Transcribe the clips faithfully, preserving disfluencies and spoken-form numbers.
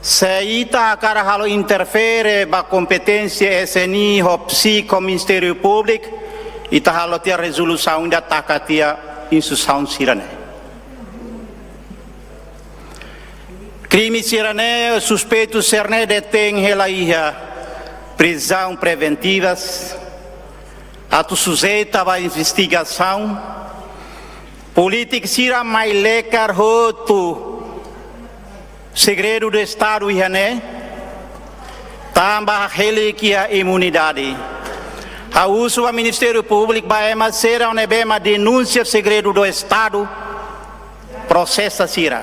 Se ita hakarak halo interfere ba kompeténsia S N I ho PCIC ho Ministériu Públiku, ita halo tiha rezolusaun ida taka tiha instituisaun sira-ne'e. Krime sira-ne'e, suspeitu sira-ne'e detein hela iha prizaun preventivas, atu sujeita ba investigasaun, polítiku sira mai lekar hotu segredu do Estadu iha ne'e, tanba hili iha imunidade. Ha'u husu ba Ministériu Públiku, ba ema sira ne'ebé mak denúnsia segredu do Estadu, prosesa sira.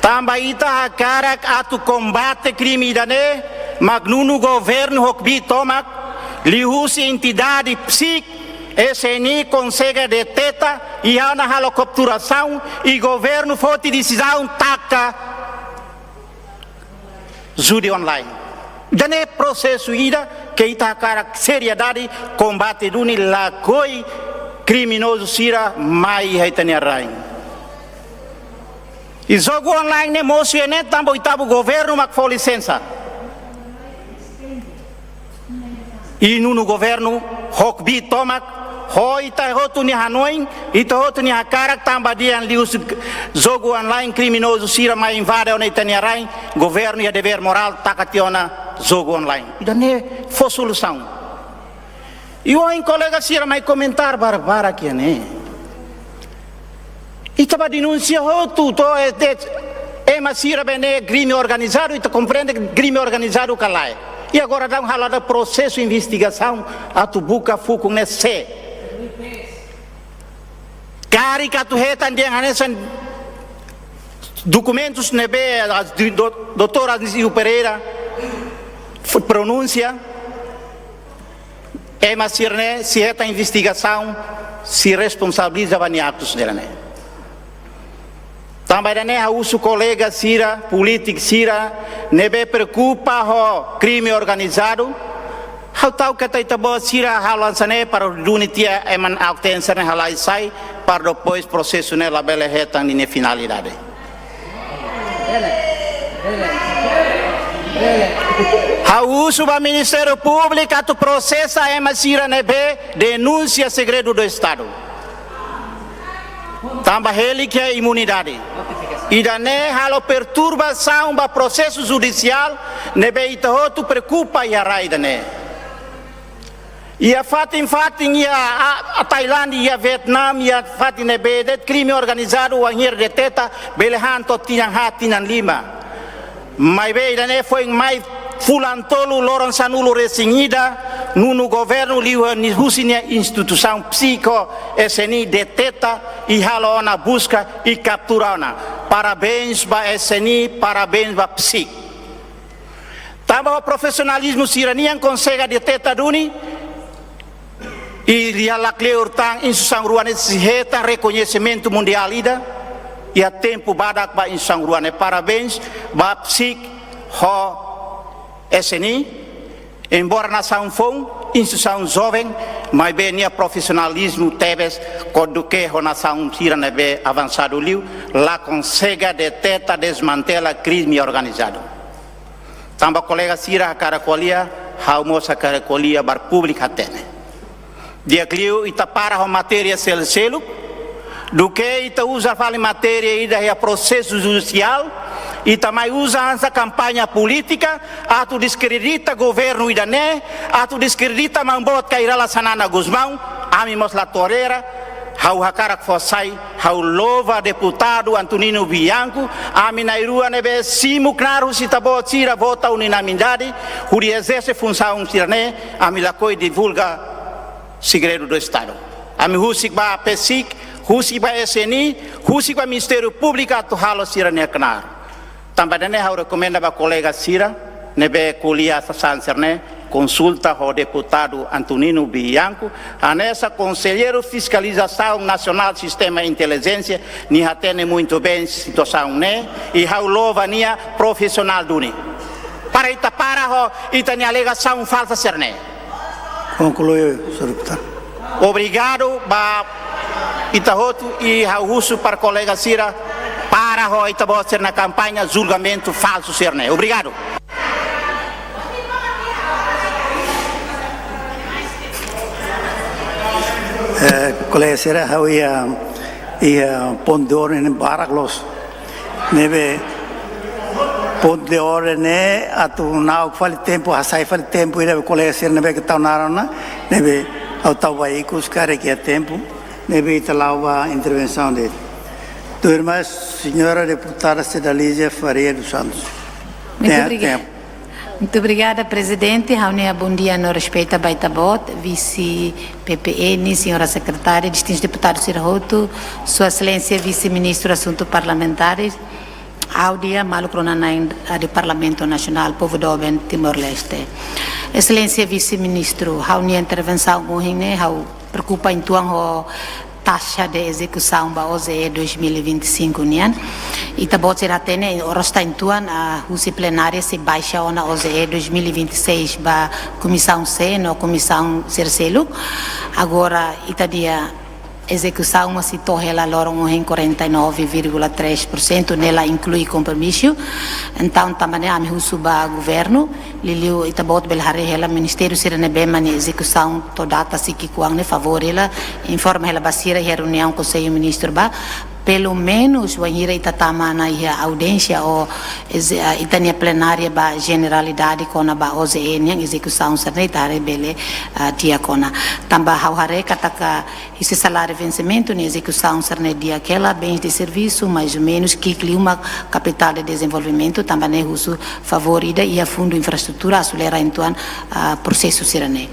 Tanba ita hakarak atu kombate krime ida-ne'e, mak nonu governu ho kbiit tomak, liuhusi entidade PCIC, S N I konsege deteta, i ha'u-nia halo kapturasaun, i governu foti desizaun taka judi online. Ida-ne'e prosesu ida ke ita hakarak seriedade kombate duni, lakohi kriminozu sira mai iha ita-nia rain. I jogu online ne'e mosu iha ne'e tanba oitavu governu mak fó lisensa. I nonu governu ho kbiit tomak, ho ita hotu nia hanoin, ita hotu nia hakarak tanba dehan liuhusi jogu online kriminozu sira mai invade ona ita-nia rain, governu iha devér morál taka tiha ona jogu online. Ida-ne'e fó solusaun. I ohin kolega sira mai komentar barbarak iha ne'e. Ita bá denúnsia hotu, to'o, eh, te-, ema sira-ne'ebé krime organizadu, ita komprende krime organizadu ka lae. I agora daudaun halo prosesu investigasaun atu buka fukun ne'e sé. Karik atu hetan dehan hanesan dokumentus ne'ebé, as, di-, do-, doutór Anísio Pereira f-, pronunsia, ema sira-ne'e sei hetan investigasaun, sei responsabiliza ba nia aktus sira-ne'e. Tanba ida-ne'e ha'u husu kolega sira, polítiku sira ne'ebé preokupa ho krime organizadu, ha'u ta'uk katak ita-boot sira halo hanesan ne'e para duni tiha ema aktien sira-ne'e halai sai, para depois prosesu ne'e labele hetan ninia finalidade. Ha'u husu ba Ministériu Públiku atu prosesa ema sira ne'ebé denúnsia segredu do Estadu. Tanba hili iha imunidade. Ida-ne'e halo perturbasaun ba prosesu judisiál ne'ebé ita hotu preokupa iha rai ida-ne'e. Iha fatin-fatin iha, a, a Tailándia, iha Vietname, iha fatin ne'ebé de'it krime organizadu wainhira deteta bele han to'o tinan haat, tinan lima. Maibé ida-ne'e foin mai fulan tolu loron sanulu-resin-ida, nonu governu liuhusi nia instituisaun PCIC ho S N I deteta i halo ona buska i kaptura ona. Parabéns ba S N I, parabéns ba PCIC. Tanba ho profisionalizmu sira-nian konsege deteta duni, i lia lakleur tan instituisaun rua ne'e sei hetan rekoñesimentu mundiál ida, iha tempu badak ba instituisaun rua ne'e. Parabéns ba PCIC ho S N I, embora nasaun foun, instituisaun joven, maibé nia profisionalizmu tebes, ko'alia ho nasaun sira ne'ebé avansadu liu, la konsege deteta, desmantela krime organizadu. Tanba kolega sira hakarak ko'alia, ha'u mós hakarak ko'alia para públiku hatene. Di'ak liu ita para ho matéria sel-seluk, duké ita uza fali matéria ida iha prosesu judisiál, ita mai uza hanesan kampaña polítika, atu deskredita governu ida-ne'e, atu deskredita Maun Boot Kay Rala Xanana Gusmão, ami mós la tolera, ha'u hakarak fó sai, ha'u louva deputadu Antonino Bianco, ami na'in-rua ne'ebé simu knaar husi ita-boot sira vota unanimidade, hodi ezerse funsaun sira-ne'e, ami lakohi divulga segredu do Estadu. Ami husik ba PCIC, husik ba S N I, husik ba Ministériu Públiku atu halo sira-nia knaar. Tanba ida-ne'e ha'u rekomenda ba kolega sira ne'ebé ko'alia sasán sira-ne'e, konsulta ho deputadu Antonino Bianco, hanesan konselleiru fiskalizasaun nasionál sistema intelijénsia, nia hatene muitu bein situasaun ne'e, i ha'u louva nia profisionál duni. Para ita para ho ita-nia alegasaun falsa sira-ne'e. Konklui, señór deputadu. Obrigadu ba ita hotu i ha'u husu para kolega sira Para ho ita-boot sira-nia kampaña julgamentu falsu sira-ne'e. Obrigadu. Eh, kolega sira, ha'u iha, iha pontu de orden barak loos. Ne'ebé pontu de orden ne'e atu na'ok fali tempu, hasai fali tempu ida ba kolega sira ne'ebé ke tau naran ona, ne'ebé ha'u tau ba ikus karik iha tempu, ne'ebé ita la'o ba intervensaun de'it. Tuirmai, señora deputada Cidalízia Faria dos Santos. Muito Tenha obrigada. tempo. Muito obrigada, Prezidente. Ha'u-nia bondia no respeitu ba ita-boot, Vise P P N, señora Sekretária, distintus deputadus sira hotu, Sua Exelénsia Vise-Ministru Asuntu Parlamentares, ha'u-nia maluk rona-na'in, ah, Parlamentu Nasionál, povu doben Timor-Leste. Exelénsia Vise-Ministru, ha'u-nia intervensaun ohin ne'e, ha'u preokupa uitoan ho taxa de ezekusaun ba O J E dois mil e vinte e cinco nian. Ita-boot sira hatene, oras tan uitoan, ah, husi plenária sei baixa ona O J E dois mil e vinte e seis ba Komisaun C no komisaun sira seluk. Agora, ita-nia ezekusaun mós sei to'o hela loron ohin quarenta e nove vírgula três por cento, ne'e la inklui kompromisu. Entaun, tanba ne'e ami husu ba governu, liuliu ita-boot bele haree hela ministériu sira ne'ebé mak nia ezekusaun to'o data sei ki'ikoan ne'e, favór hela, informa hela ba sira iha reuniaun Konsellu Ministru ba, pelumenus wainhira ita tama ona iha audiénsia ou eze-, ah, ita-nia plenária ba jeneralidade kona-ba O J E nian ezekusaun sira-ne'e ita haree bele, ah, di'ak ona. Tanba ha'u haree katak husi saláriu vensimentu nia ezekusaun sira-ne'e di'ak hela, bens de servisu, mais ou menus, ki'ik liu mak kapitál de dezenvolvimentu, tanba ne'e husu favór ida iha fundu infraestrutura aselera uitoan, ah, prosesu sira-ne'e.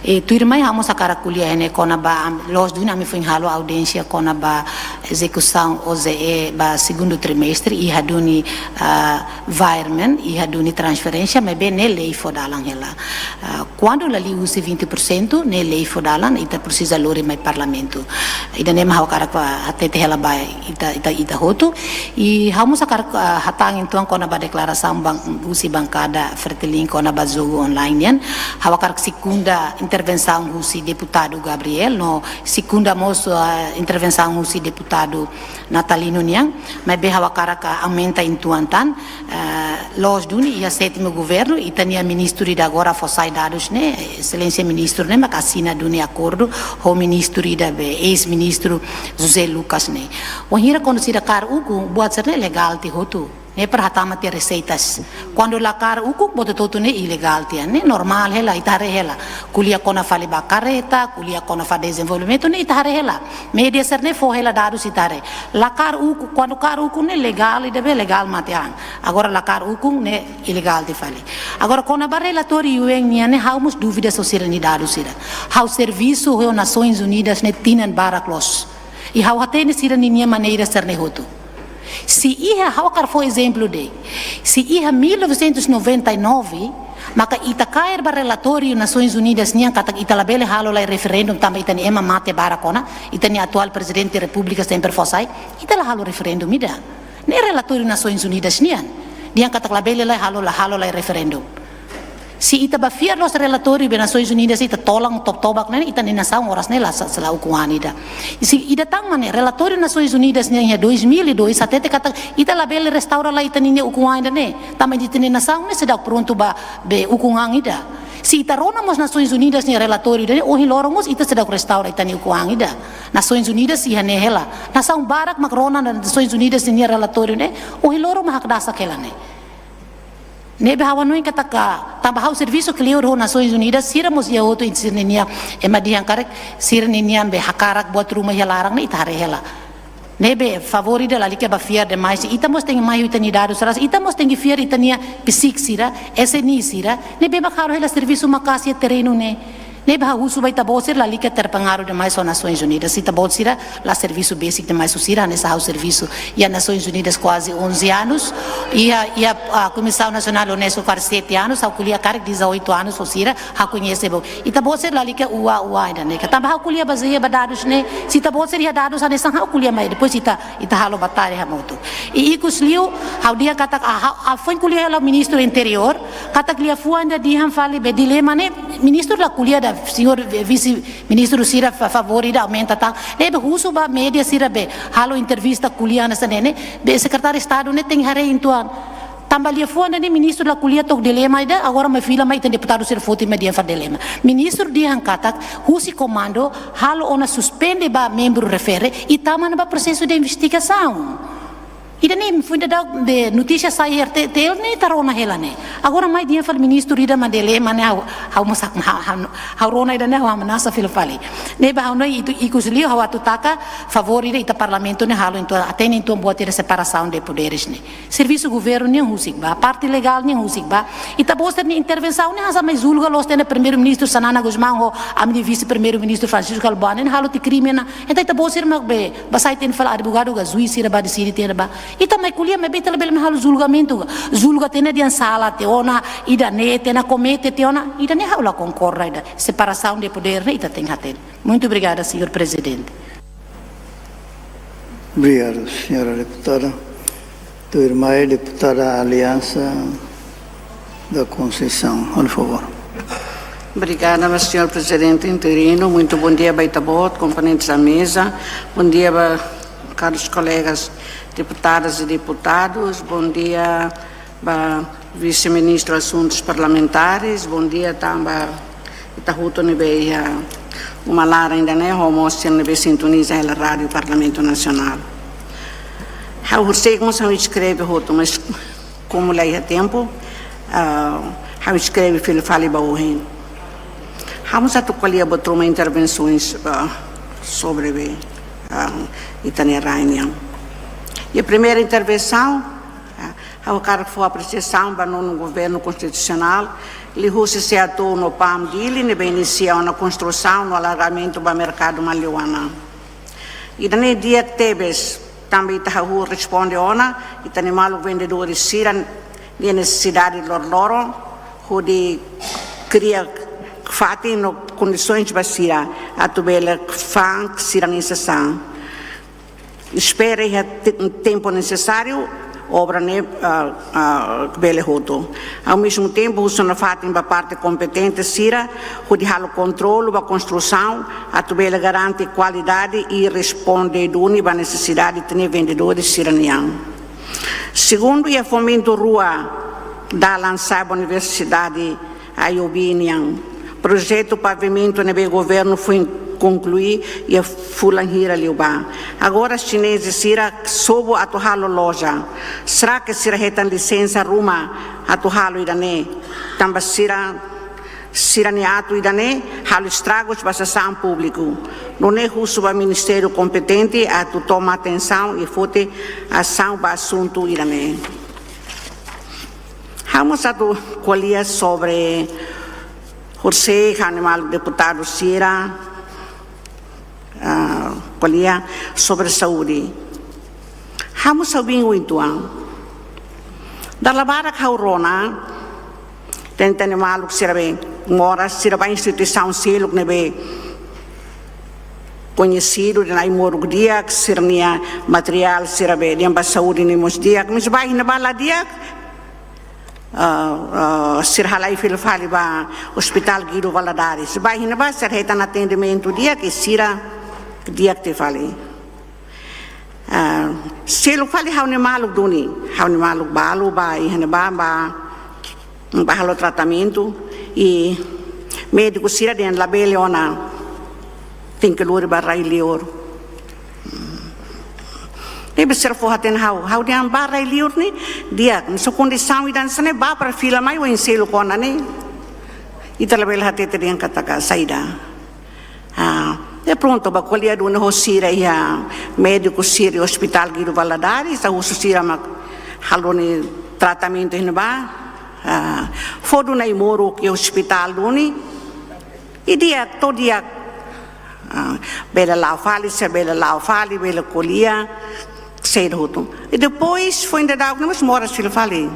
I tuirmai ha'u mós hakarak ko'alia iha ne'e kona-ba am-, loos duni ami foin halo audiénsia kona-ba ezekusaun O J E ba segundu trimestre, iha duni, ah, virement, iha duni transferénsia, maibé ne'e lei fó dalan hela. Ah, kuandu la liu husi vinte por cento, ne'e lei fó dalan, ita presiza lori mai Parlamentu. Ida-ne'e mak ha'u hakarak hatete hela ba ita, ita, ita hotu. I ha'u mós hakarak, ah, hatán uitoan kona-ba deklarasaun ban-, husi bankada Fretilin kona-ba jogu online nian. Ha'u hakarak sekunda intervensaun husi deputadu Gabriel, no sekunda mós, ah, intervensaun husi deputadu Natalino nian, maibé ha'u hakarak aumenta uitoan tan, eh, loos duni iha sétimu governu, ita-nia ministru ida agora fó sai dadus ne'e, Exelénsia Ministru ne'e mak asina duni akordu ho ministru ida be, eis-ministru José Lucas ne'e. Wainhira kuandu sira kaer ukun, buat sira-ne'e legál tiha hotu. Ne'e para hatama tiha reseitas. Kuandu la kaer ukun, buat hotu-hotu ne'e ilegál tiha. Ne'e normál hela, ita haree hela. Ko'alia kona fali ba karreta, ko'alia kona fali dezenvolvimentu, ne'e ita haree hela. Média sira-ne'e fó hela dadus ita haree. La kaer ukun, kuandu kaer ukun ne'e legál, ida be legál matean. Agora la kaer ukun ne'e ilegál tiha fali. Agora kona-ba relatóriu U N nian ne'e ha'u mós dúvida ho sira-nia dadus sira. Ha'u servisu ho Nasoins Unidas ne'e tinan barak loos. I ha'u hatene sira-nia maneira sira-ne'e hotu. Se iha, ha'u hakarak fó ezemplu de'it. Se iha mil novecentos e noventa e nove, maka ita kaer ba relatóriu Nasoins Unidas nian katak ita labele halo lai referendum tanba ita-nia ema mate barak ona, ita-nia atuál Prezidente Repúblika sempre fó sai, ita la halo referendum ida. Ne'e relatóriu Nasoins Unidas nian. Dehan katak labele lai halo, la halo lai referendum. Se ita bá fiar loos relatóriu be Nasoins Unidas, ita tolan toba-tobak ne'e, ita-nia nasaun oras ne'e la sa-, sei la ukun-an ida. Se ida tan mak ne'e, relatóriu Nasoins Unidas nian iha dois mil e dois, hatete katak ita labele restaura lai ita-nia ukun-an ida ne'e. Tanba ita-nia nasaun ne'e seidauk prontu ba be ukun-an ida. Se ita rona mós Nasoins Unidas nia relatóriu ida ne'e, ohin loron mós ita seidauk restaura ita-nia ukun-an ida. Nasoins Unidas iha ne'e hela. Nasaun barak mak rona Nasoins Unidas nia relatóriu ne'e, ohin loron mak hakdasak hela ne'e. Ne'ebé ha'u hanoin katak, tanba ha'u servisu kleur ho Nasoins Unidas, sira mós iha hotu, sira-ninia, ema dehan karik, sira-ninia be hakarak buat ruma iha laran ne'e ita haree hela. Ne'ebé favór ida lalika bá fiar demais, ita mós tenke mai ho ita-nia dadus sira, ita mós tenke fiar ita-nia PCIC sira, S N I sira, ne'ebé mak halo hela servisu maka'as iha terrenu ne'e. Ne'ebé ha'u husu ba ita-boot sira lalika terpengaruh demais ho Nasoins Unidas. Ita-boot sira la servisu besik demais ho sira, hanesan ha'u servisu iha Nasoins Unidas kuaze onze anos, iha, iha, ah, Komisaun Nasionál UNESCO karik sete anos, ha'u ko'alia karik dezoito anos ho sira, ha'u koñese boot. Ita-boot sira lalika ua-ua ida ne'e. Tanba ha'u ko'alia bazeia ba dadus ne'e, se ita-boot sira iha dadus hanesan ha'u ko'alia mai, depois ita, ita halo batalha hamutuk. I ikus liu, ha'u dehan katak, ah, ha'u, ha'u foin ko'alia hela Ministru Interiór, katak liafuan ida dehan fali be dilema ne'e, Ministru la ko'alia, ida señór vise-ministru sira fa-, favór ida aumenta tan. Ne'ebé husu ba média sira be halo entrevista ko'alia hanesan ne'e, be sekretáriu Estadu ne'e tenke haree uitoan. Tanba liafuan ne'e ministru la ko'alia to'ok dilema ida, agora mai fila mai ita-nia deputadu sira foti mai dehan fali dilema. Ministru dehan katak husi komandu halo ona suspende ba membru refere i tama ona ba prosesu de investigasaun. Ida-ne'e foin dadauk be notísia sai R T L ne'e ita rona hela ne'e. Agora mai dehan fali ministru ida mak dilema ne'e, ha'u, ha'u mós ha'u, ha'u, ha'u rona ida-ne'e ha'u amenasa fila fali. Ne'ebé ha'u hanoin ita ikus liu ha'u atu taka favór ida ita Parlamentu ne'e halo uitoan, hatene uitoan buat ida separasaun de poderes ne'e. Servisu governu nian husik ba, parte legál nian husik ba. Ita-boot sira-nia intervensaun ne'e hanesan mai julga loos tiha ona Primeiru-Ministru Xanana Gusmão ho ami-nia Vise-Primeiru-Ministru Francisco Galvão ne'e halo tiha krime ona. Entaun ita-boot sira mak be, ba sai tiha ona fali advogadu ka juís sira ba deside tiha ona ba. Ita mai ko'alia maibé ita labele mai halo julgamentu ka. Julga tiha ona dehan sala tiha ona, ida-ne'e tiha ona komete tiha ona, ida-ne'e ha'u la konkorda ida. Separasaun de poder ne'e ita tenke hatene. Muito obrigada, señór Prezidente. Obrigado, senhora deputada. Tuirmai, deputada Aliança da Conceição, por favor. Obrigada, señór Prezidente interino. Muito bom dia ba ita-boot, komponentes da mesa. Bom dia ba caros colegas deputadas e deputados. Bom dia ba Vise-Ministru Asuntus Parlamentares. Bom dia tanba ita hotu ne'ebé iha uma laran ida-ne'e, ho mós sira ne'ebé sintoniza hela Rádiu Parlamentu Nasionál. Ha'u horiseik mós ha'u eskreve hotu, mas komu la iha tempu, ah, ha'u eskreve fila fali ba ohin. Ha'u mós atu ko'alia buat ruma intervensoens, ah, sobre be, ah, ita-nia rain nian. I primeira intervensaun, ah, ha'u hakarak fó apresiasaun ba nonu Governu Konstitusionál, liuhusi SEATOU no PAM Dili, ne'ebé inisia ona konstrusaun no alargamentu ba merkadu Maliwana. Ida-ne'e di'ak tebes, tanba ita hahú responde ona, ita-nia maluk vendedores sira-nia nesesidade loroloron, hodi kria fatin no kondisoens ba sira, atu bele fa'an sira-nia sasán. Espera iha te-, tempu nesesáriu, obra ne'e, ah, ah, bele hotu. Ao mesmo tempo, husu nafatin ba parte kompetente sira, hodi halo kontrolu ba konstrusaun, atu bele garante kualidade i responde duni ba nesesidade ita-nia vendedores sira-nian. Segundu, iha Fomento rua, dalan sai ba Universidade IOB nian. Projetu pavimentu ne'ebé governu foin konklui iha fulan hira liubá. Agora xinezes sira sobu atu halo loja. Será que sira hetan lisensa ruma atu halo ida-ne'e? Tanba sira, sira-nia atu ida-ne'e halo estragus ba sasán públiku. Nune'e husu ba ministériu kompetente atu toma atensaun i foti asaun ba asuntu ida-ne'e. Ha'u mós atu ko'alia sobre, horiseik ha'u-nia maluk deputadu sira, ah, ko'alia sobre saúde. Ha'u mós ha'u bingu uitoan. Dala barak ha'u rona, ita-nia maluk sira be moras, sira ba instituisaun seluk ne'ebé koñesidu, dehan ai-moruk di'ak, sira-nia materiál sira be dehan ba saúde ne'e mós di'ak, mas ba iha ne'ebá la di'ak, ah, ah, sira halai fila fali ba Hospital Guido Valadares. Ba iha ne'ebá sira hetan atendimentu di'ak, i sira di'ak tiha fali. Ah, seluk fali ha'u-nia maluk duni, ha'u-nia maluk balu ba iha ne'ebá ba, ba halo tratamentu, i médiku sira dehan labele ona, tenke lori ba rai-liur. Ne'ebé sira fó hatene ha'u, ha'u dehan ba rai-liur ne'e di'ak, mas ho kondisaun ida hanesan ne'e ba para fila mai oin seluk ona ne'e. Ita labele hatete dehan katak saida. Ah, e prontu, ba ko'alia duni ho sira iha médiku sira iha Hospital Guido Valadares, ita husu sira mak halo nia tratamentu iha ne'ebá. Ah, fó duni ai-moruk iha ospitál duni. I di'ak, to'o di'ak. Ah, bele la'o fali, sira bele la'o fali, bele ko'alia, saida hotu. I depois foin dadauk ne'e mós moras fila fali.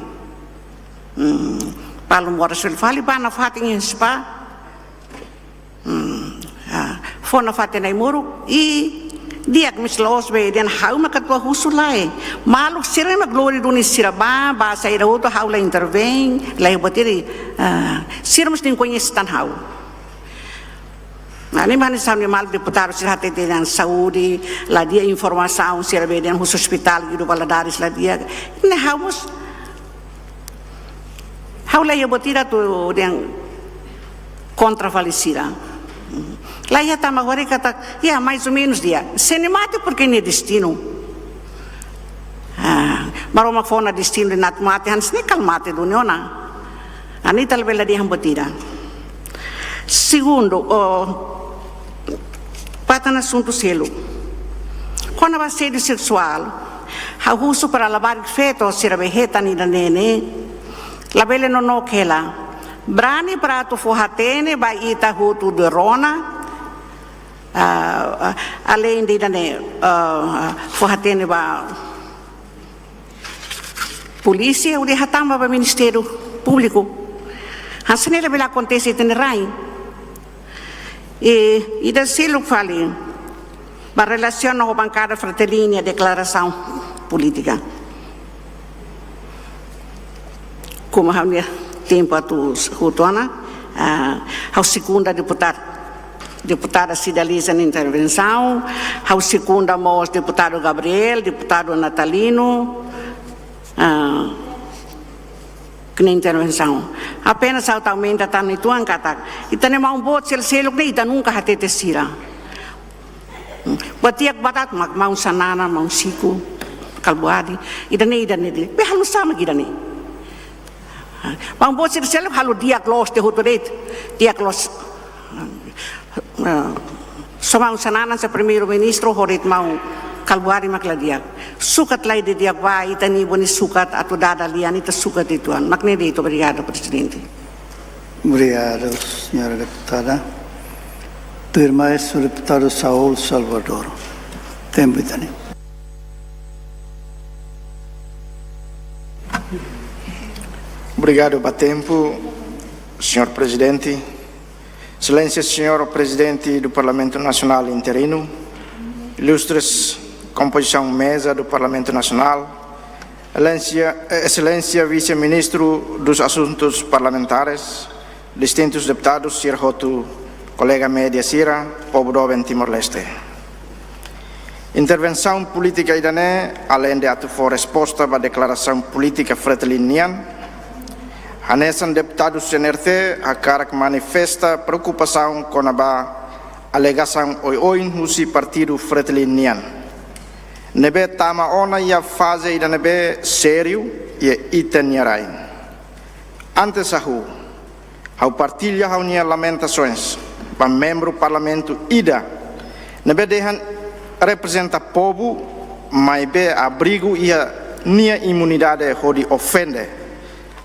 Hmm, balu moras fila fali, ba nafatin iha spa. Hmm, ah, fó nafatin ai-moruk, i Di'ak, maibé la'ós be dehan ha'u mak atu husu, lae. Maluk sira mak lori duni sira ba, ba saida hotu ha'u la intervene, la iha buat ida, ah, sira mós nia koñese tan ha'u. Ne'e mak hanesan ne'e maluk deputadu sira hatete dehan saúde la di'ak, informasaun sira be dehan husu Hospital Guido Valadares la di'ak. Ne'e ha'u mós, ha'u la iha buat ida atu dehan kontra fali sira. La iha, tanba ha'u haree katak, ya, mais ou menus di'ak. Se nia mate, porke nia destinu. Ah, Maromak fó ona destinu dehan atu mate, hanesan ne'e kala mate duni ona. Ne'e ita labele dehan buat ida. Segundu, oh, ba tan asuntu seluk. Kona-ba asédiu seksuál, ha'u husu para labarik feto sira be hetan ida-ne'e ne'e, labele nonook hela. Brani para atu fó-hatene ba ita hotu de rona, ah, ah, além de ida-ne'e, ah, fó-hatene ba polísia, hodi hatán ba Ministériu Públiku. Hanesan ne'e labele akontese iha ita-nia rain. I, ida seluk fali, ba relasiona ho bankada Fretilin nia deklarasaun polítika. Komu ha'u-nia tempu atu hotu ona, ah, ha'u segunda deputadu, deputada Cidaliza nia intervensaun, ha'u segunda mós deputadu Gabriel, deputadu Natalino, ah, nia intervensaun. Apenas ha'u atu aumenta tan uitoan katak, ita-nia maun boot sel-, seluk ne'e ita nunka hatete sira. Buat di'ak barak mak maun Xanana, maun Chico Kalbuadi, ida-ne'e, ida-ne'e de'it. Be halo nusá mak ida-ne'e? Maun boot sira seluk halo di'ak loos tiha hotu de'it, di'ak loos. Eh, só maun Xanana hanesan Primeiru-Ministru, ho de'it maun Kalbuadi mak la di'ak. Sukat lai didi'ak ba, ita-nia bone sukat atu dada lian, ita sukat uitoan. Mak ne'e de'it, obrigadu, Prezidente. Obrigadu, señora deputada. Tuirmai, señór deputadu Saul Salvador. Tempu ita-nian. Obrigadu ba tempu, señór Prezidente. Exelénsia, señór Prezidente do Parlamento Nacional interino, ilustres kompozisaun meza do Parlamento Nacional, Exelénsia, eh, Exelénsia Vise-Ministru dos Assuntos Parlamentares, distintus deputadus sira hotu, kolega média sira, povu doben Timor-Leste. Intervensaun polítika ida-ne'e, além de atu fó resposta ba deklarasaun polítika Fretilin nian, hanesan deputadu C N R T hakarak manifesta preokupasaun kona-ba alegasaun oioin husi partidu Fretilin nian, ne'ebé tama ona iha faze ida ne'ebé sériu iha ita-nia rain. Antes hahú, ha'u partilla ha'u-nia lamentasoens ba membru Parlamentu ida ne'ebé dehan reprezenta povu, maibé abrigu iha nia imunidade hodi ofende,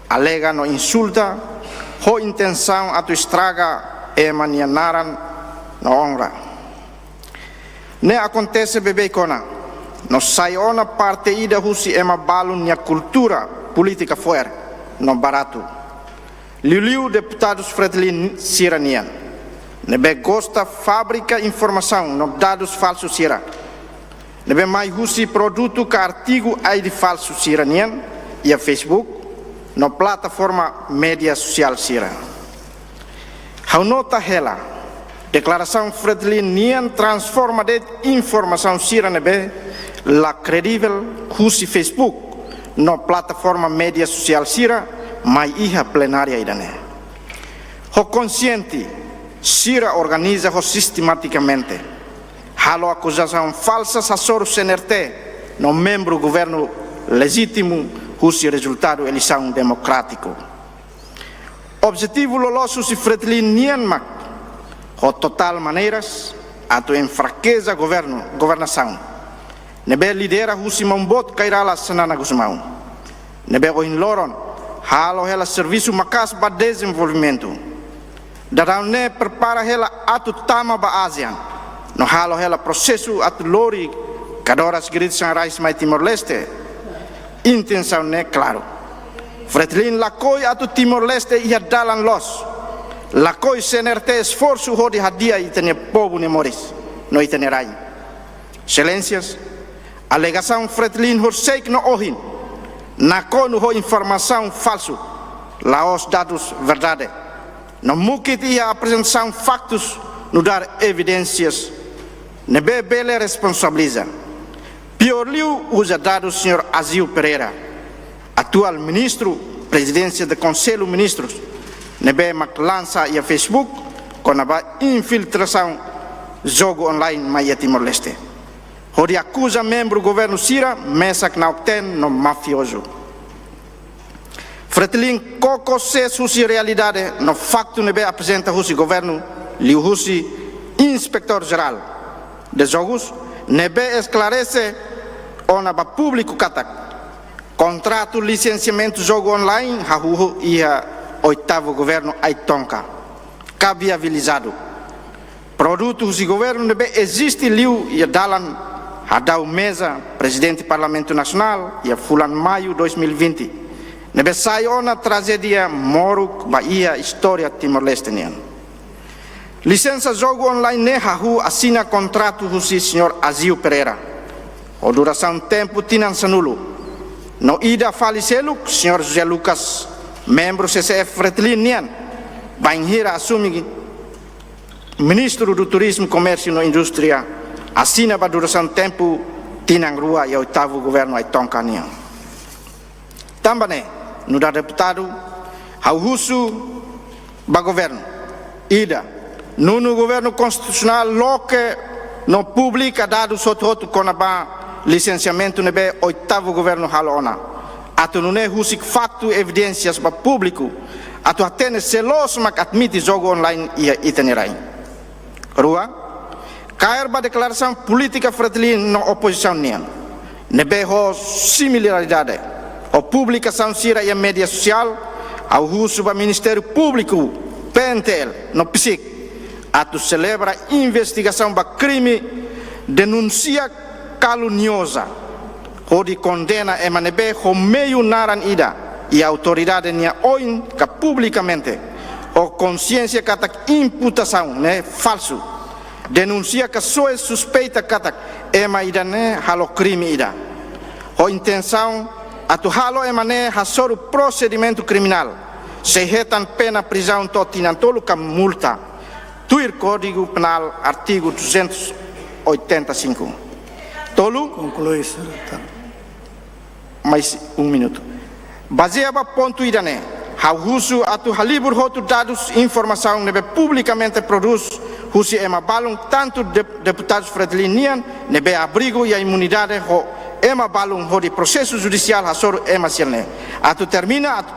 alega no insulta ho intensaun atu estraga ema nia naran no onra. Ne'e akontese beibeik ona, no sai ona parte ida husi ema balun nia kultura polítika fo'er no baratu. Liuliu deputadus Fretilin sira-nian, ne'ebé gosta fabrika informasaun no dadus falsu sira, ne'ebé mai husi produtu ka artigu ID falsu sira-nian iha Facebook no plataforma média sosiál sira. Ha'u nota hela, deklarasaun Fretilin nian transforma de'it informasaun sira ne'ebé la kredivel husi Facebook no plataforma média sosiál sira mai iha plenária ida-ne'e. Ho konsiente, sira organiza ho sistematikamente halo akuzasaun falsa hasoru C N R T no membru governu lejítimu husi rezultadu eleisaun demokrátiku. Objetivu loloos husi Fretilin nian mak, ho totál maneiras, atu enfrakeza governu, governasaun ne'ebé lidera husi maun boot Kay Rala Xanana Gusmão, ne'ebé ohin loron halo hela servisu maka'as ba dezenvolvimentu. Daudaun ne'e prepara hela atu tama ba ASEAN, no halo hela prosesu atu lori kadoras Great Sunrise mai Timor-Leste. Intensaun ne'e klaru. Fretilin lakohi atu Timor-Leste iha dalan loos. Lakohi C N R T esforsu hodi hadi'a ita-nia povu nia moris no ita-nia rain. Exelénsias, alegasaun Fretilin horisehik no ohin nakonu ho informasaun falsu, la'ós dadus verdade, no mukit iha aprezentasaun faktus nu'udar evidénsias ne'ebé bele responsabiliza. Piór liu, uza dadus señór Azeu Pereira, atuál ministru Prezidénsia de Konsellu Ministrus, ne'ebé mak lansa iha Facebook kona-ba infiltrasaun jogu online mai iha Timor-Leste, hodi akuza membru governu sira mesak na'ok-teen no mafiozu. Fretilin koko sees husi realidade no faktu ne'ebé aprezenta husi governu, liuhusi Inspetór Jerál de Jogus, ne'ebé esklarese ona ba públiku katak kontratu lisensiamentu jogu online hahú iha oitavu governu Aitonka, ka viabilizadu. Produtu husi governu ne'ebé eziste liu iha dalan hadau meza Prezidente Parlamentu Nasionál iha fulan Maiu dois mil e vinte, ne'ebé sai ona trajédia moruk ba iha istória Timor-Leste nian. Lisensa jogu online ne'e hahú asina kontratu husi señór Azeu Pereira ho durasaun tempu tinan sanulu. No ida fali seluk, señór José Lucas, membru C C F Fretilin nian, bainhira asume Ministru do Turizmu, Komérsiu no Indústria, asina ba durasaun tempu tinan rua iha oitavu governu Aitonka nian. Tanba ne'e, nu'udar deputadu, ha'u husu ba governu. Ida, nonu governu konstitusionál loke no publika dadus hotu-hotu kona-ba lisensiamentu ne'ebé oitavu governu halo ona, atu nune'e husik faktu evidénsias ba públiku, atu hatene sé loos mak admite jogu online iha ita-nia rain. Rua, kaer ba deklarasaun polítika Fretilin no opozisaun nian, ne'ebé ho similaridade ho publikasaun sira iha média sosiál, ha'u husu ba Ministériu Públiku, P N T L no PSIK, atu selebra investigasaun ba krime denúnsia kalunioza, hodi kondena ema ne'ebé ho meiu naran ida iha autoridade nia oin ka publikamente, ho konxiénsia katak imputasaun ne'e falsu, denúnsia ka soe suspeita katak ema ida-ne'e halo krime ida, ho intensaun atu halo ema ne'e hasoru prosedimentu kriminál, sei hetan pena prizaun to'o tinan tolu ka multa, tuir Kódigu Penál artigu duzentos oitenta e cinco. Tolu. Konklui, señór deputadu. Mais um minuto. Bazeia ba pontu ida-ne'e, ha'u husu atu halibur hotu dadus informasaun ne'ebé publikamente prodús husi ema balun, tantu dep-, deputadus Fretilin nian ne'ebé abrigu iha imunidade ho ema balun, hodi prosesu judisiál hasoru ema sira-ne'e. Atu termina, atu,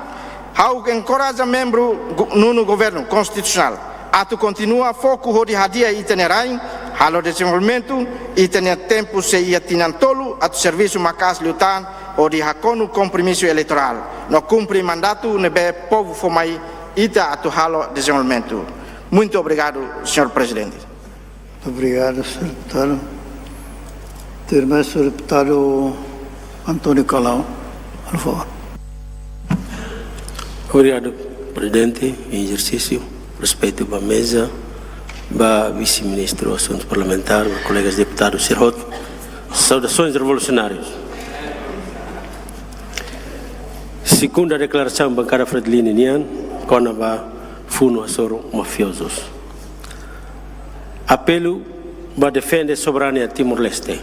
ha'u enkoraja membru gu-, nonu governu konstitusionál atu kontinua foku hodi hadi'a ita-nia rain, halo dezenvolvimentu, ita-nia tempu sei iha tinan tolu atu servisu maka'as liután, hodi hakonu kompromisu eleitorál no kumpre mandatu ne'ebé povu fó mai ita atu halo dezenvolvimentu. Muito obrigado, señór Prezidente. Obrigadu, señór deputadu. Termo, señór deputadu António Calão, por favor. Obrigadu, Prezidente em exercício. Respeitu ba meza, ba Vise-Ministru Asuntu Parlamentár, ba kolegas deputadu sira hotu. Saudasoens revolusionárius. Segunda deklarasaun bankada Fretilin nian, kona-ba funu hasoru mafiozus. Apelu ba defende soberania Timor-Leste.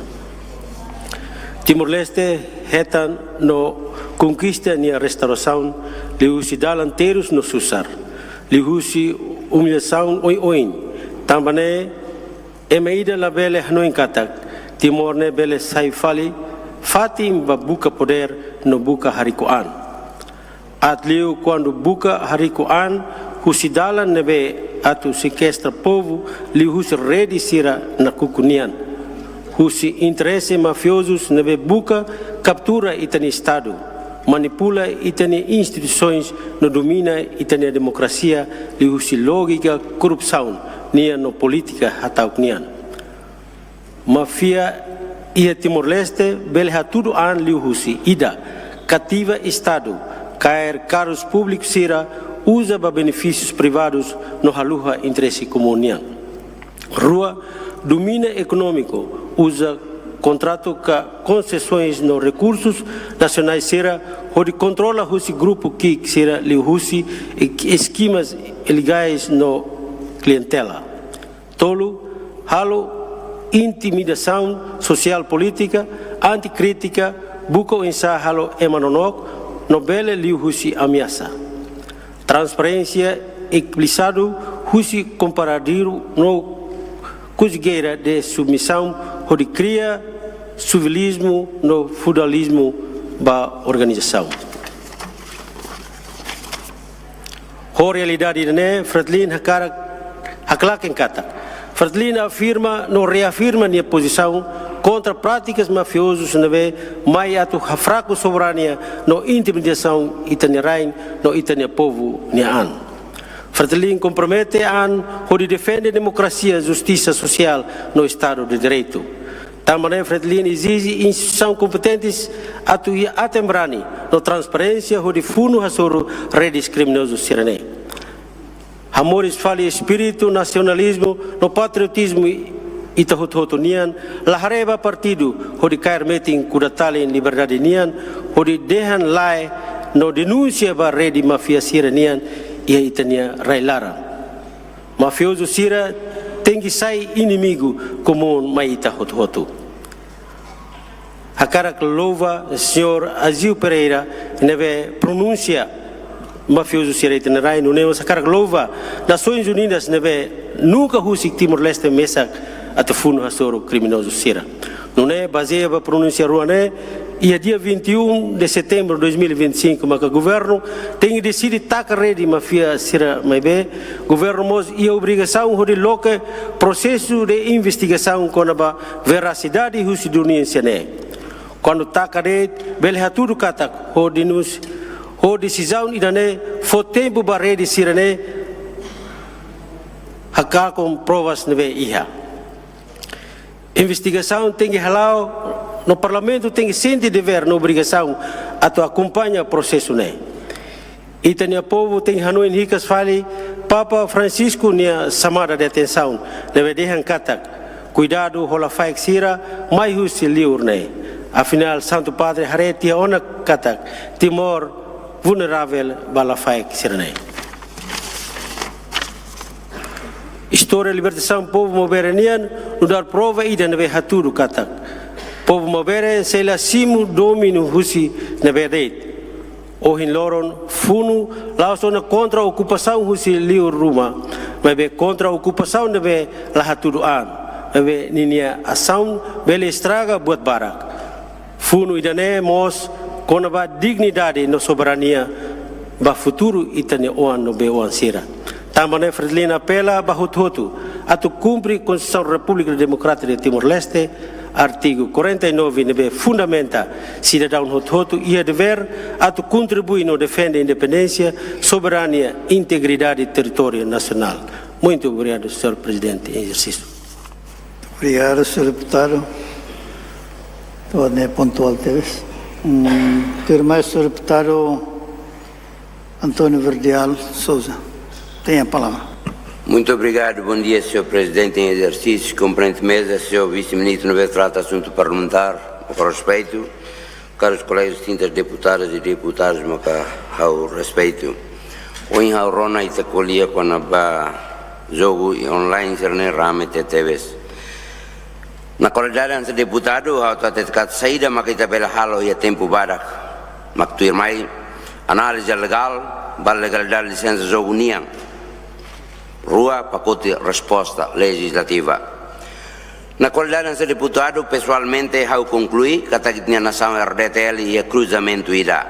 Timor-Leste hetan no konkista nia restaurasaun liuhusi dalan terus no susar, liuhusi umilhasaun oioin. Tanba ne'e, ema ida labele hanoin katak Timor ne'e bele sai fali fatin ba buka podér no buka hariku-an. Aat liu kuandu buka hariku-an husi dalan ne'ebé atu sekestra povu liuhusi rede sira nakukun nian, husi interese mafiozus ne'ebé buka kaptura ita-nia Estadu, manipula ita-nia instituisoens no domina ita-nia demokrasia liuhusi lójika korrupsaun nian no polítika hata'uk nian. Máfia iha Timor-Leste bele hatudu an liuhusi: ida, kativa Estadu, kaer kargus públiku sira, uza ba benefísius privadus no haluha interese komún nian. Rua, domina ekonómiku, uza kontratu ka konsesoens no rekursus nasionais sira hodi kontrola husi grupu ki'ik sira liuhusi e-, eskimas ilegais no klientela. Tolu, halo intimidasaun sosiál polítika, anti krítika, buka oinsá halo ema nonook, no bele liuhusi ameasa. Transparénsia esplisitu husi komparadiru no konjugera de submisaun hodi kria servilizmu no feodalizmu ba organizasaun. Ho realidade ne'e, Fretilin hakarak haklaken katak Fretilin afirma no reafirma nia pozisaun kontra prátikas mafiozus ne'ebé mai atu hafraku soberania no intimidasaun ita-nia rain no ita-nia povu nia an. Fretilin kompromete an hodi defende demokrasia, justisa sosiál no Estadu de Direitu. Tanba ne'e Fretilin ezije instituisaun kompetentes atu iha aten-brani no transparénsia hodi funu hasoru redes kriminozus sira-ne'e. Hamoris fali espíritu nasionalizmu no patriotizmu ita hotu-hotu nian, la haree ba partidu hodi kaer metin kuda-talin liberdade nian, hodi dehan lae no denúnsia ba rede máfia sira-nian iha ita-nia rai-laran. Mafiozu sira tenke sai inimigu komún mai ita hotu-hotu. Hakarak louva señór Agio Pereira ne'ebé pronunsia mafiozu sira iha ita-nia rai, nune'e mós hakarak louva Nasoins Unidas ne'ebé nunka husik Timor-Leste mesak atu funu hasoru kriminozu sira. Nune'e bazeia ba pronúnsia rua ne'e, iha dia vinte e um de setembro de dois mil e vinte e cinco maka governu tenke deside taka rede máfia sira, maibé governu mós iha obrigasaun hodi loke prosesu de investigasaun kona-ba verasidade husi denúnsia ne'e. Kuandu taka de'it, bele hatudu katak ho denúnsia, ho desizaun ida-ne'e fó tempu ba rede sira-ne'e hakakon provas ne'ebé iha. Investigasaun tenke hala'o no Parlamentu tenke sente devér no obrigasaun atu akompaña prosesu ne'e. Ita-nia povu tenke hanoin hikas fali Papa Francisco nia xamada de atensaun ne'ebé dehan katak kuidadu ho lafaek sira mai husi liur ne'e. Afinál, Santu Padre haree tiha ona katak Timor vulnerável ba lafaek sira-ne'e. Istória libertasaun povu Maubere nian nu'udar prova ida ne'ebé hatudu katak povu Maubere sei la simu domíniu husi ne'ebé de'it. Ohin loron funu la'ós ona kontra okupasaun husi liur ruma, maibé kontra okupasaun ne'ebé la hatudu an, maibé ninia asaun bele estraga buat barak. Funu ida-ne'e mós kona-ba dignidade no soberania ba futuru ita-nia oan no bei-oan sira. Tanba ne'e Fretilin apela ba hotu-hotu atu kumpre Konstituisaun Repúblika Demokrátika de Timor-Leste, artigu quarenta e nove, ne'ebé fundamenta sidadaun hotu-hotu iha devér atu kontribui no defende independénsia, soberania, integridade territóriu nasionál. Muito obrigado, señór Prezidente em exercício. Obrigadu, señór deputadu. Tuan ne'e pontuál tebes. Mm, tuirmai, señór deputadu António Verdial Sousa. Tenha a palavra. Muito obrigado. Bom dia, señór Prezidente em exercício, komponente meza, señór Vise-Ministru ne'ebé trata asuntu parlamentár, ho respeitu. Karus kolega distintas deputadas i deputadus maka ha'u respeitu. Ohin ha'u rona ita ko'alia kona-ba jogu i online sira-ne'e rame tebetebes. Na kualidade hanesan deputadu, ha'u atu hatete katak saida maka ita bele halo iha tempu badak. Mak tuirmai análize legál ba legalidade lisensa jogu nian. Rua, pakote resposta lejizlativa. Na kualidade hanesan deputadu, pesoalmente ha'u konklui katak ita-nia nasaun R D T L iha kruzamentu ida.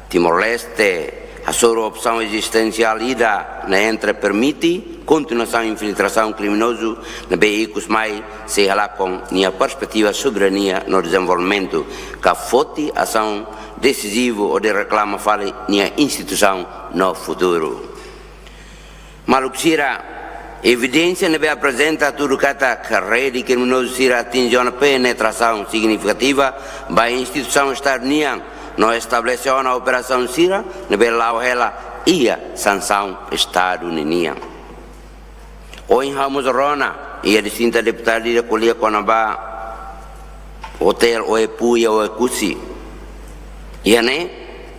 Timor-Leste hasoru opsaun ezistensiál ida ne'e entre permite kontinuasaun infiltrasaun kriminozu ne'ebé ikus mai sei halakon nia perspetiva soberania no dezenvolvimentu, ka foti asaun desizivu hodi reklama fali nia instituisaun no futuru. Maluk sira, evidénsia ne'ebé aprezenta hatudu katak rede kriminozu sira atinje ona penetrasaun signifikativa ba instituisaun Estadu nian no estabelese ona operasaun sira ne'ebé la'o hela iha sansaun Estadu ninian. Ohin ha'u mós rona iha distinta deputadu ida ko'alia kona-ba Hotel Oepu iha Oekusi. Iha ne'e,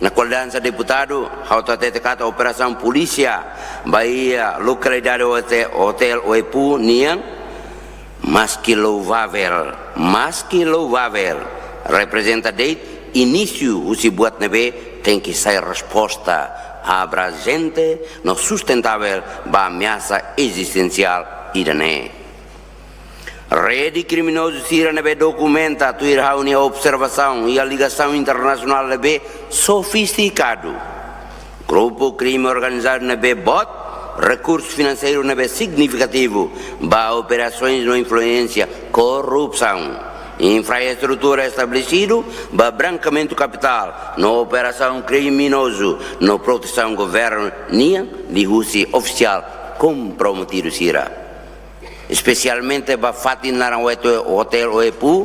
na kualidade deputadu, ha'u hatete katak operasaun polísia ba iha lokalidade hote-, Hotel Oepu nian, maski louvável, maski louvável, reprezenta de'it inísiu husi buat ne'ebé tenke sai resposta abrangente no sustentável ba ameasa ezistensiál ida-ne'e. Rede kriminozu sira ne'ebé dokumenta, tuir ha'u-nia observasaun, iha ligasaun internasionál ne'ebé sofistikadu. Grupu krime organizadu ne'ebé boot, rekursu finanseiru ne'ebé signifikativu ba operasoens no influénsia korrupsaun. Infraestrutura estabelesidu ba brankeamentu kapitál no operasaun kriminozu no protesaun governu nian liuhusi ofisiál komprometidu sira. Espesialmente ba fatin naran Oetu-, Hotel Oepu,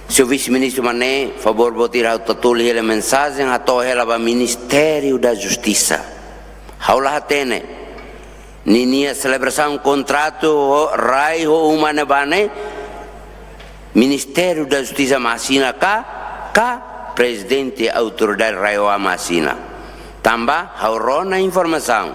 señór Vise-Ministru, mak ne'e, favór botir ha'u tatoli hela mensajen, hato'o hela ba Ministériu da Justisa. Ha'u la hatene, ninia selebrasaun kontratu ho rai ho uma ne'ebá ne'e, Ministériu da Justisa mak asina ka, ka Prezidente Autoridade RAEOA mak asina. Tanba ha'u rona informasaun.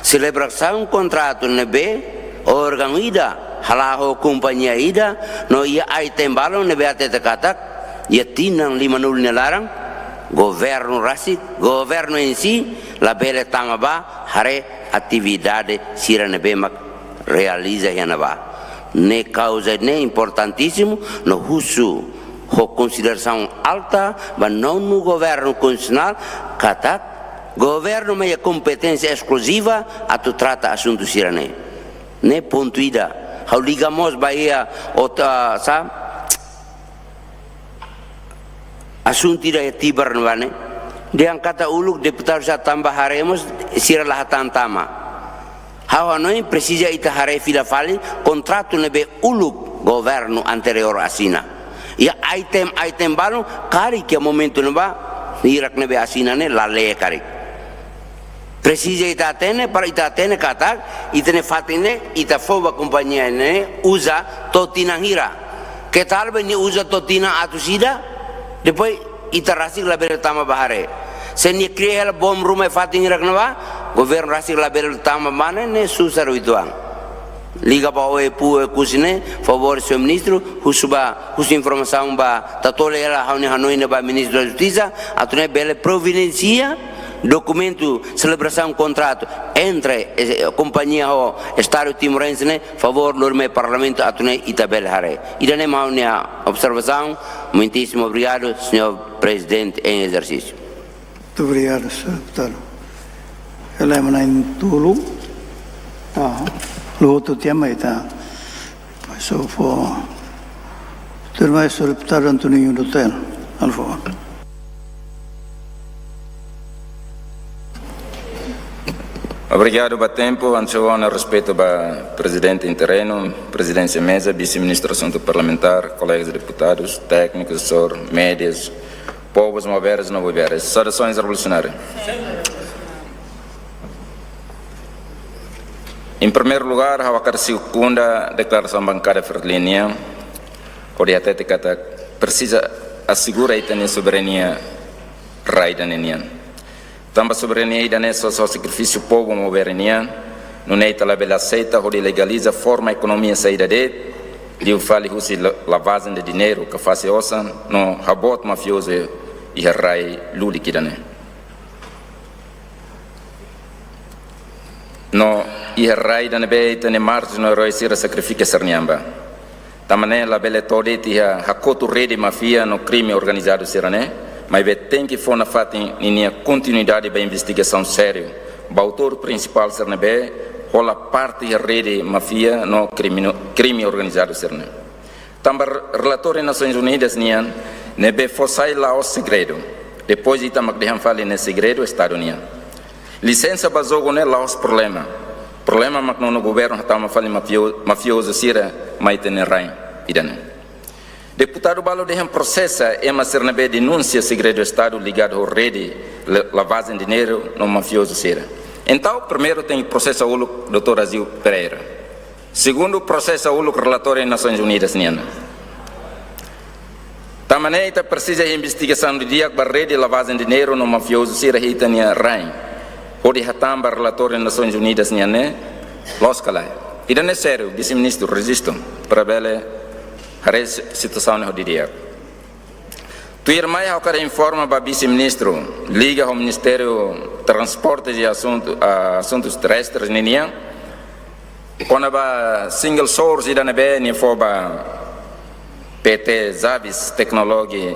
Selebrasaun kontratu ne'ebé órgaun ida hala'o ho kompañia ida no iha item balun ne'ebé hatete katak iha tinan limanulu nia laran, governu rasik, governu em si, labele tama ba haree atividade sira ne'ebé mak realiza iha ne'ebá. Ne'e kauza ne'e importantísimu, no husu ho konsiderasaun alta ba nonu governu konstitusionál katak governu mak iha kompeténsia eskluziva atu trata asuntu sira-ne'e. Ne'e pontu ida. Ha'u liga mós ba iha ot-, ah, sa, asuntu ida iha Tibar ne'ebá ne'e. Dehan katak uluk deputadu sira tama ba haree mós sira la hatán tama. Ha'u hanoin presiza ita haree fila fali kontratu ne'ebé uluk governu anteriór asina. Iha item, item balun karik iha momentu ne'ebá hirak ne'ebé asina ne'e la lee karik. Presiza ita hatene, para ita hatene katak, ita-nia fatin ne'e, ita fó ba kompañia ne'e uza to'o tinan hira. Ke tal be nia uza to'o tinan atus ida, depois ita rasik labele tama ba haree. Se nia kria hela bom ruma iha fatin hirak ne'ebá, governu rasik labele tama ba ne'e, ne'e susar uitoan. Liga ba Oepu, Oekusi ne'e, favór, señór Ministru, husu ba, husu informasaun ba, tatoli hela ha'u-nia hanoin ne'e ba Ministru da Justisa, atu nune'e bele providensia dokumentu selebrasaun kontratu entre, eh, kompañia ho Estadu timorense ne'e, favór, lori mai Parlamentu atu nune'e ita bele haree. Ida-ne'e mak ha'u-nia observasaun, muitíssimo obrigado, señór Prezidente em exercício. Muito obrigado, señór deputadu. Ela é mana em tulu. Ah, lo outro tema aí tá. Mas eu vou. Tudo mais, señór deputadu Antoninho do Tel, por favor. Obrigadu ba tempu, antes ha'u hato'o respeitu ba Prezidente Interinu, Prezidénsia Meza, Vise-Ministru Asuntu Parlamentár, kolegas deputadus, téknikus, asesór, médias, povus maubere no buibere. Saudasoens revolusionárias. Em primeiro lugar, ha'u hakarak sekunda deklarasaun bankada Fretilin nian, hodi hatete katak presiza asegura ita-nia soberania rai ida-ne'e nian. Tanba soberania ida-ne'e só, só sakrifísiu povu maubere nian, nune'e ita labele aseita hodi legaliza forma ekonomia saida de'it, liu fali husi la-, lavajen de dineiru ka fase osan no haboot mafiozu iha rai lulik ida-ne'e. No iha rai ida ne'ebé ita-nia mártir no erói sira sakrifika sira-nia an ba. Tanba ne'e labele to'o de'it iha hakotu rede máfia no krime organizadu sira-ne'e, maibé tenke fó nafatin ninia kontinuidade ba investigasaun sériu ba autór prinsipál sira ne'ebé hola parte iha rede máfia no krimino-, krime organizadu sira-ne'e. Tanba relatóriu Nasoins Unidas nian ne'ebé fó sai la'ós segredu. Depois ita mak dehan fali ne'e segredu Estadu nian. Lisensa ba jogu ne'e la'ós problema. Problema mak nonu governu hatama fali mafio-, mafiozu sira mai ita-nia rain ida-ne'e. Deputadu balu dehan prosesa ema sira ne'ebé denunsia segredu Estadu ligadu ho rede la-, lavajen dineiru no mafiozu sira. Entaun, primeiru tenke prosesa uluk doutór Azeu Pereira. Segundu, prosesa uluk relatóriu Nasoins Unidas nian. Tanba ne'e ita presiza investigasaun didi'ak ba rede lavajen dineiru no mafiozu sira iha ita-nia rain, hodi hatán ba relatóriu Nasoins Unidas nian ne'e loos ka lae. Ida-ne'e sériu, Vise-Ministru, rejistu, para bele haree si-, situasaun ne'e ho didi'ak. Tuirmai ha'u hakarak informa ba Vise-Ministru, liga ho Ministériu Transportes e Asuntu, ah, Asuntus Terrestres ninian, kona-ba single source ida ne'ebé nia fó ba P T Zavis Technology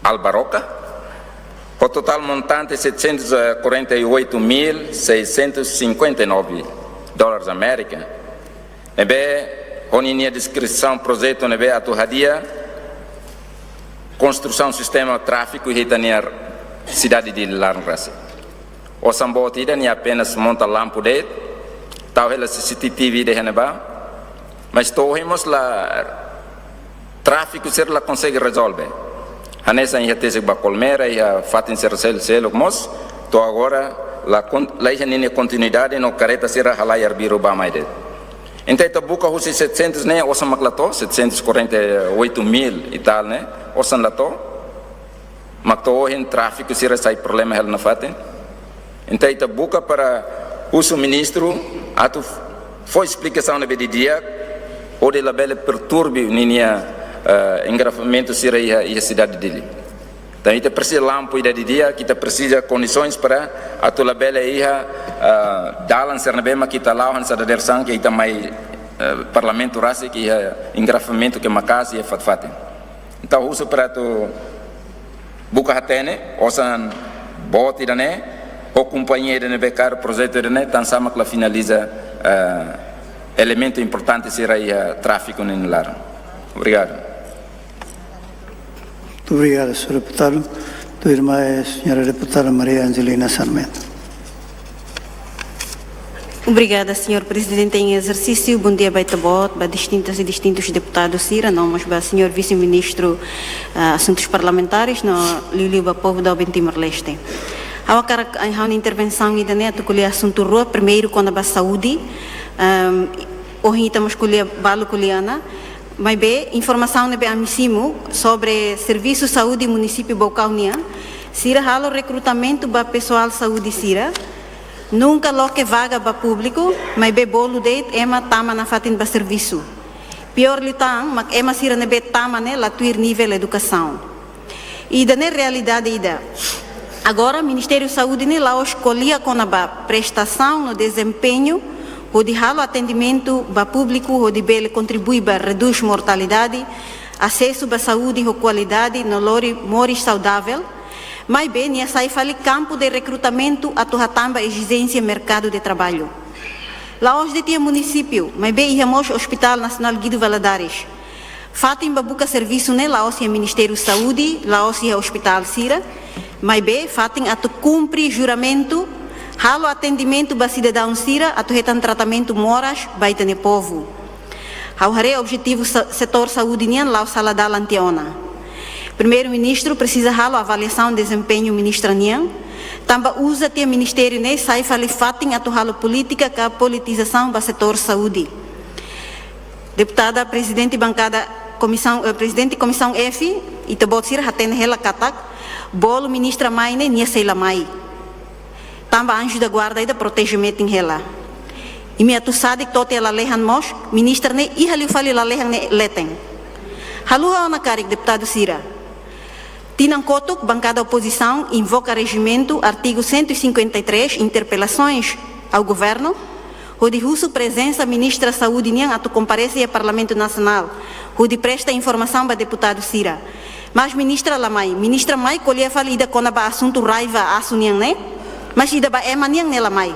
Albaroca, ho totál montante setecentos e quarenta e oito mil seiscentos e cinquenta e nove dólares Amérika. Ne'ebé, ho ninia deskrisaun projetu ne'ebé atu hadi'a konstrusaun sistema tráfiku iha ita-nia sidade Dili laran rasik. Osan boot ida nia apenas monta lampu de'it, tau hela C C T V de'it iha ne'ebá, mas to'o ohin mós la tráfiku sira la konsege rezolve. Hanesan iha tesik ba Colmera, iha fatin sira sel-, seluk mós, to'o agora la kon-, la iha ninia kontinuidade no karreta sira halai arbiru bá-mai de'it. Entaun ita buka husi setecentos ne'e, osan mak la to'o, setecentos e quarenta e oito mil e tal ne'e, osan la to'o. Mak to'o ohin tráfiku sira sai problema hela nafatin. Entaun ita buka para husu ministru atu fó esplikasaun ne'ebé didi'ak, hodi labele perturba ninia, eh, engarrafamentu sira iha, iha sidade Dili. Entaun ita presiza lampu ida didi'ak, ita presiza kondisoens para atu labele iha, eh, dalan sira ne'ebé mak ita la'o hanesan dadeer-saan ke ita mai, eh, Parlamentu rasik iha engarrafamentu ke maka'as iha fatin-fatin. Entaun husu para atu buka hatene osan boot ida-ne'e, ho kompañia ida ne'ebé kaer projetu ida-ne'e, tansá mak la finaliza, eh, elementu importante sira iha tráfiku nia laran. Obrigadu. Muito obrigado, senhor deputado. Tuirmai, senhora deputada Maria Angelina Sarmento. Obrigada, senhor Presidente em exercício. Bom dia ba ita-boot, ba distintas e distintus deputadus sira, no mós ba senhor Vise-Ministru, ah, Asuntus Parlamentares, no liuliu ba povu doben Timor-Leste. Ha'u hakarak, ah, ha'u-nia intervensaun ida-ne'e atu ko'alia asuntu rua, primeiru kona-ba saúde, ahm, ohin ita mós ko'alia, balu ko'alia ona, maibé informasaun ne'ebé ami simu sobre servisu saúde munisípiu Baucau nian, sira halo rekrutamentu ba pesoál saúde sira, nunka loke vaga ba públiku, maibé bolu de'it ema tama nafatin ba servisu. Piór liután, mak ema sira ne'ebé tama ne'e la tuir nivel edukasaun. Ida-ne'e realidade ida. Agora, Ministériu Saúde ne'e la'ós ko'alia kona-ba prestasaun no dezempeñu, hodi halo atendimentu ba públiku, hodi bele kontribui ba redús mortalidade, asesu ba saúde ho kualidade, no lori moris saudavel, maibé nia sai fali kampu de rekrutamentu atu hatán ba ezijénsia merkadu de traballu. La'ós de'it iha munisípiu, maibé iha mós Hospital Nasionál Guido Valadares. Fatin ba buka servisu ne'e la'ós iha Ministériu Saúde, la'ós iha ospitál sira, maibé fatin atu kumpre juramentu, halo atendimentu ba sidadaun sira atu hetan tratamentu moras ba ita-nia povu. Ha'u haree objetivu sa-, setór saúde nian la'o sala dalan tiha ona. Primeiru-Ministru presiza halo avaliasaun dezempeñu ministra nian, tanba uza tiha ministériu ne'e sai fali fatin atu halo polítika ka politizasaun ba setór saúde. Deputada Prezidente Bankada Komisaun, eh, Prezidente Komisaun F, ita-boot sira hatene hela katak, bolu ministra mai ne'e nia sei la mai. Tanba anju da guarda ida proteje metin hela. Imi atu sadik to'o tiha lalehan mós, ministra ne'e iha liu fali lalehan ne'e leten. Haluha ona karik deputadu sira. Tinan kotuk, bankada opozisaun invoka rejimentu, artigu cento e cinquenta e três, interpelações ao governo, hodi husu prezensa ministra saúde nian atu komparese iha Parlamentu Nasionál, hodi presta informasaun ba deputadu sira. Mas ministra la mai, ministra mai ko'alia fali ida kona-ba asuntu raiva asu nian ne'e, mas ida ba ema nian ne'e la mai.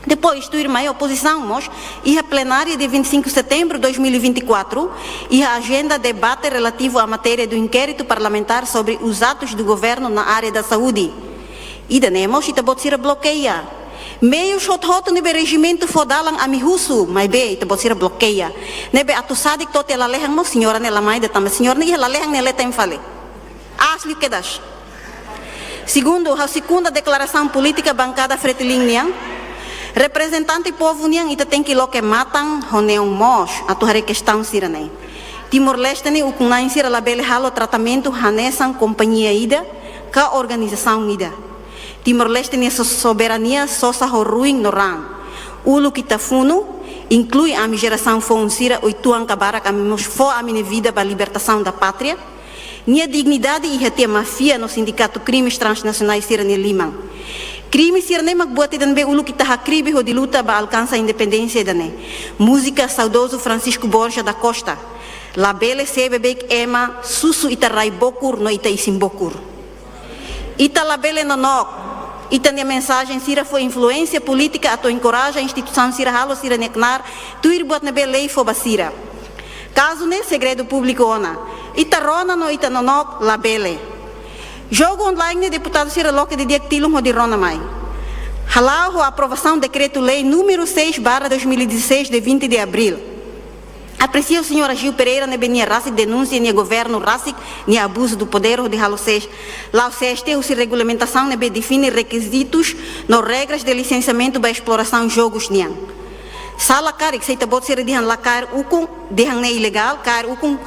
Depois, tuirmai opozisaun mós, iha plenária dia vinte e cinco de setembro de dois mil e vinte e quatro, iha ajenda debate relativo à matéria do inquérito parlamentar sobre os atos do governo na área da saúde. Ida-ne'e mós ita-boot sira blokeia. Meius hotu-hotu ne'ebé rejimentu fó dalan ami husu, maibé ita-boot sira blokeia. Ne'ebé atu sadik to'o tiha lalehan mós señora ne'e la mai de'it tanba señora ne'e iha lalehan ne'e leten fali. Aas liu kedas. Segundu, ha'u sekunda deklarasaun polítika bankada Fretilin nian. Reprezentante povu nian ita tenke loke matan ho neon moos atu haree kestaun sira-ne'e. Timor-Leste nia ukun-na'in sira labele halo tratamentu hanesan kompañia ida ka organizasaun ida. Timor-Leste nia so-, soberania sosa ho ruin no raan. Uluk ita funu, inklui ami jerasaun foun sira, uitoan ka barak, ami mós fó ami-nia vida ba libertasaun da pátria. Nia dignidade iha tiha máfia no sindikatu krimes transnasionais sira-nia liman. Krime sira-ne'e mak buat ida ne'ebé uluk ita hakribi hodi luta ba alkansa independénsia ida-ne'e. Múzika saudozu Francisco Borja da Costa: Labele sé beibeik ema susu ita rai bokur no ita isin bokur. Ita labele nonook. Ita-nia mensajen sira fó influénsia polítika atu enkoraja instituisaun sira halo sira-nia knaar tuir buat ne'ebé lei fó ba sira. Kazu ne'e segredu públiku ona. Ita rona no ita nonook labele. Jogu online ne'e deputadu sira loke didi'ak tilun hodi rona mai. Hala'o ho aprovasaun dekretu-lei número seis barra dois mil e dezasseis, de vinte de abril. Apresia señora Gil Pereira ne'ebé nia rasik denunsia nia governu rasik nia abuzu do poder hodi halo ses, la'o ses tiha husi regulamentasaun ne'ebé define rekizitus no regras de lisensiamentu ba esplorasaun jogus nian. Sala karik, se ita-boot sira dehan la kaer ukun, dehan ne'e ilegál, kaer ukun.